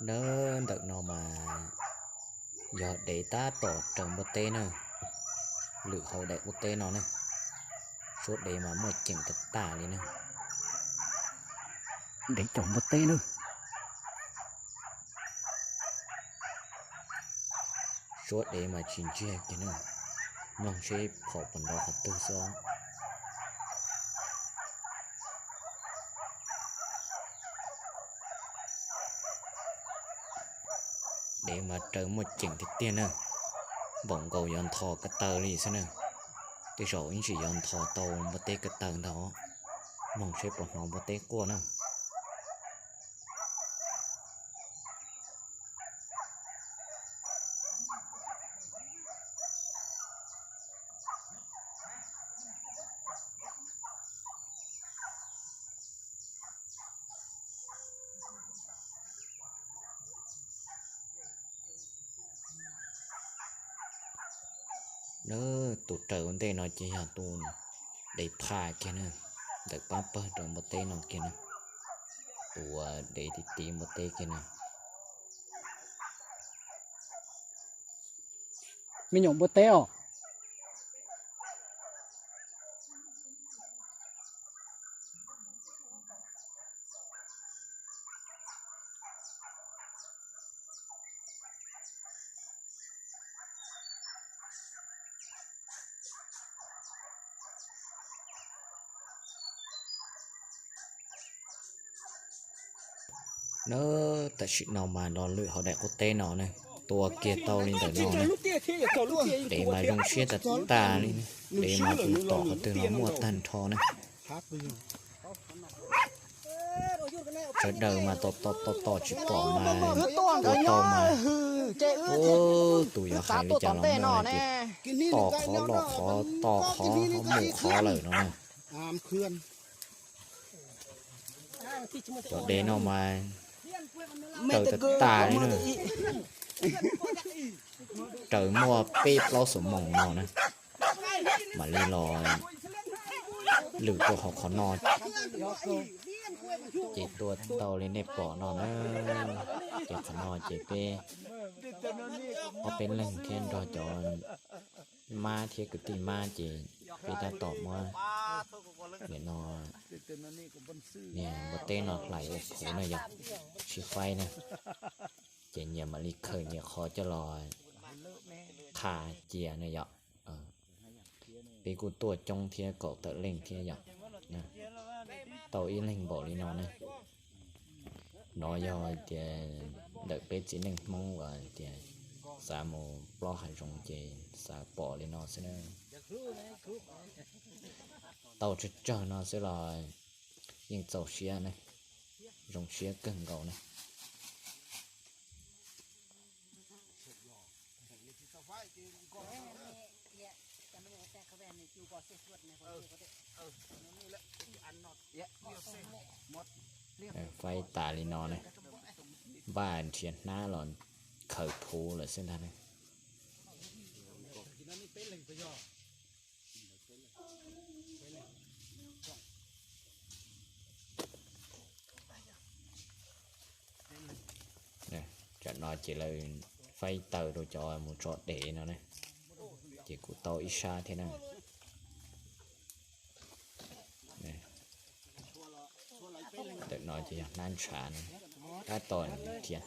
Nawb, ntawm no mas yog dev tab tom raws npua teb na, lwm hauv daim qub teb no ne. Suab dev mas muaj ceem tag tag li na. Dev caum npua teb na. Suab dev mas tsis ntsiag kiag na, mloog seb phom puas nrov qhov twg xwb. Dev mas raws muaj ceem tiag tiag na, npaum nkaus yuav nthos ko taw li xwb na. Tej zaum ib ntsis yuav nthos tau npua teb ko taw ntag, mloog seb puas hnov npua teb quaj na. Nawb, tus raws ua ntej no ces yog tus dev phaj kiag na, ntawm pab pawg rau npua teb no kiag na, tus dev tiv tiv npua teb kiag na. Me nyuam npua teb os. Nawb, tam sim no mas los lwm hauv daim qub teb no ne, tua kiag tau li ntawm no ne. Dev mas zoo siab tag tag li, dev mas tus tom qhov twg los muaj tag nrho ne. Sawv daws mas tos tos tos tos tsis pom mas tua tau mas, tus yuav hais li cas los muaj tias, tom qhov los qhov, tom qhov mus qhov lawm no na. Cov dev no mas raws tag tag li na, raws muaj peb plaub xuab moos no na, mam li los lwm rau hauv qhov no. Ces tua tau li nej pom no na, ces qhov no ces peb ob peb leeg thiab nrog cov mab thiab kwv tij mab ces peb tab tom muab nim no niag npua teb no hlais ua phuv na yom, sib faib na, ces nyias mam li khaws nyias qhov coj los qha cia na yom. Peb kuj tuaj coob thiab, kaum tawm leej thiab yom. Tau ib leeg npaum li no ne. No yog tias ntawm peb txiv neej Hmoob uas tias xav mus plob hav zoov ces xav pom li no xwb na. Tau tsawg tsawg no xwb los yeej txaus siab ne, zoo siab kawg nkaus ne. Faib tas li no ne, npaj nrhiav hnab los khaws phuv lawm xwb ntag ne. Tam no ces lawv faib taws rau cov mus tso dev no ne, ces kuj tau ib sab thiab na. Ntawm no ces yog hnab ntshav no, tab tom nrhiav